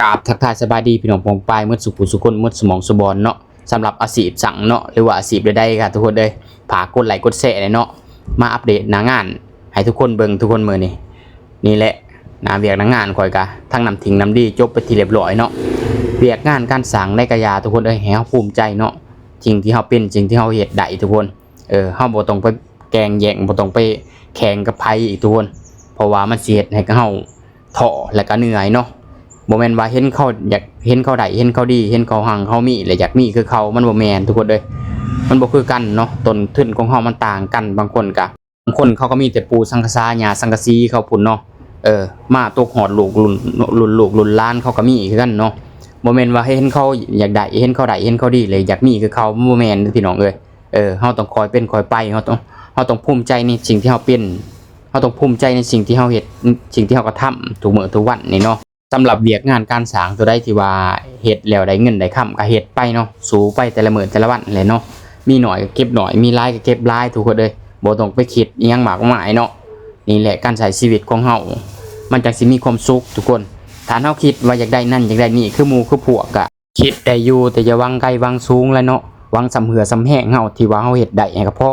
ກາບທັກທາຍສະບາຍດີພີ່ນ້ອງປ້ອງປາຍໝົດສູ່ຜູ້ສູ່ຄົນ ໝົດສູ່ໝ່ອງສູ່ບ່ອນເນາະ. ສຳລັບອາຊີບສັງເນາະ ຫຼືວ່າອາຊີບໃດໆ ກໍທຸກຄົນເອີຍ ຝາກກົດໄລກົດແຊແດ່ເນາະ ມາອັບເດດໜ້າງານໃຫ້ທຸກຄົນເບິ່ງທຸກຄົນມື້ນີ້. ນີ້ແຫຼະ ໜ້າວຽກໜ້າງານຂ້ອຍກະທັງນ້ຳທິງນ້ຳດີຈົບໄປທີ່ຮຽບຮ້ອຍເນາະ. ວຽກງານການສ້າງໃດກະຢ່າທຸກຄົນເອີຍ ໃຫ້ເຮົາພູມໃຈເນາະ ສິ່ງທີ່ເຮົາເປັນ ສິ່ງທີ່ເຮົາເຮັດໄດ້ທຸກຄົນ. ເອີ ເຮົາບໍ່ຕ້ອງໄປແກ່ງແຍ່ງ ບໍ່ຕ້ອງໄປແຂ່ງກັບໃຜອີກທຸກຄົນ ເພາະວ່າມັນຊິເຮັດໃຫ້ເຮົາທໍ້ ແລະກະເມື່ອຍເນາະ. ບໍ່ແມ່ນວ່າເຫັນເຂົາຢາກ ເຫັນເຂົາໄດ້ ເຫັນເຂົາດີ ເຫັນເຂົາຮັ່ງເຂົາມີ ແລະຢາກມີຄືເຂົາ ມັນບໍ່ແມ່ນທຸກຄົນເອີຍ. ມັນບໍ່ຄືກັນເນາະ ຕົ້ນທຶນຂອງເຮົາມັນຕ່າງກັນ. ບາງຄົນກະ ບາງຄົນເຂົາກໍມີແຕ່ປູສັງກະສາ ຍ່າສັງກະສີເຂົາພຸ້ນເນາະ. ເອີ ມາຕົກຮອດລູກລຸ້ນ ລຸ້ນລູກລຸ້ນຫຼານເຂົາກໍມີຄືກັນເນາະ. ບໍ່ແມ່ນວ່າເຫັນເຂົາຢາກໄດ້ ເຫັນເຂົາໄດ້ ເຫັນເຂົາດີ ແລ້ວຢາກມີຄືເຂົາ ມັນບໍ່ແມ່ນເດີພີ່ນ້ອງເອີຍ. ເອີ ເຮົາຕ້ອງຄ່ອຍເປັນຄ່ອຍໄປ ເຮົາຕ້ອງ ເຮົາຕ້ອງພູມໃຈໃນສິ່ງທີ່ເຮົາເປັນ ເຮົາຕ້ອງພູມໃຈໃນສິ່ງທີ່ເຮົາເຮັດ ສິ່ງທີ່ເຮົາກະທຳທຸກມື້ທຸກວັນນີ້ເນາະ. ສຳລັບວຽກງານການສ້າງຕົວໃດທີ່ວ່າເຮັດແລ້ວໄດ້ເງິນໄດ້ຄຳກະເຮັດໄປເນາະ ສູ້ໄປແຕ່ລະມື້ແຕ່ລະວັນແຫຼະເນາະ. ມີໜ້ອຍກະເກັບໜ້ອຍ ມີຫຼາຍກະເກັບຫຼາຍທຸກຄົນເອີຍ ບໍ່ຕ້ອງໄປຄິດອີ່ຫຍັງມາກມາຍເນາະ. ນີ້ແຫຼະການໃຊ້ຊີວິດຂອງເຮົາ ມັນຈັ່ງຊິມີຄວາມສຸກທຸກຄົນ. ຖ້າເຮົາຄິດວ່າຢາກໄດ້ນັ້ນຢາກໄດ້ນີ້ຄືໝູ່ຄືພວກກະຄິດໄດ້ຢູ່ ແຕ່ຢ່າຫວັງໄກຫວັງສູງແຫຼະເນາະ. ຫວັງສ່ຳເຫື່ອສ່ຳແຮງເຮົາທີ່ວ່າເຮົາເຮັດໄດ້ຫັ້ນກະພໍ.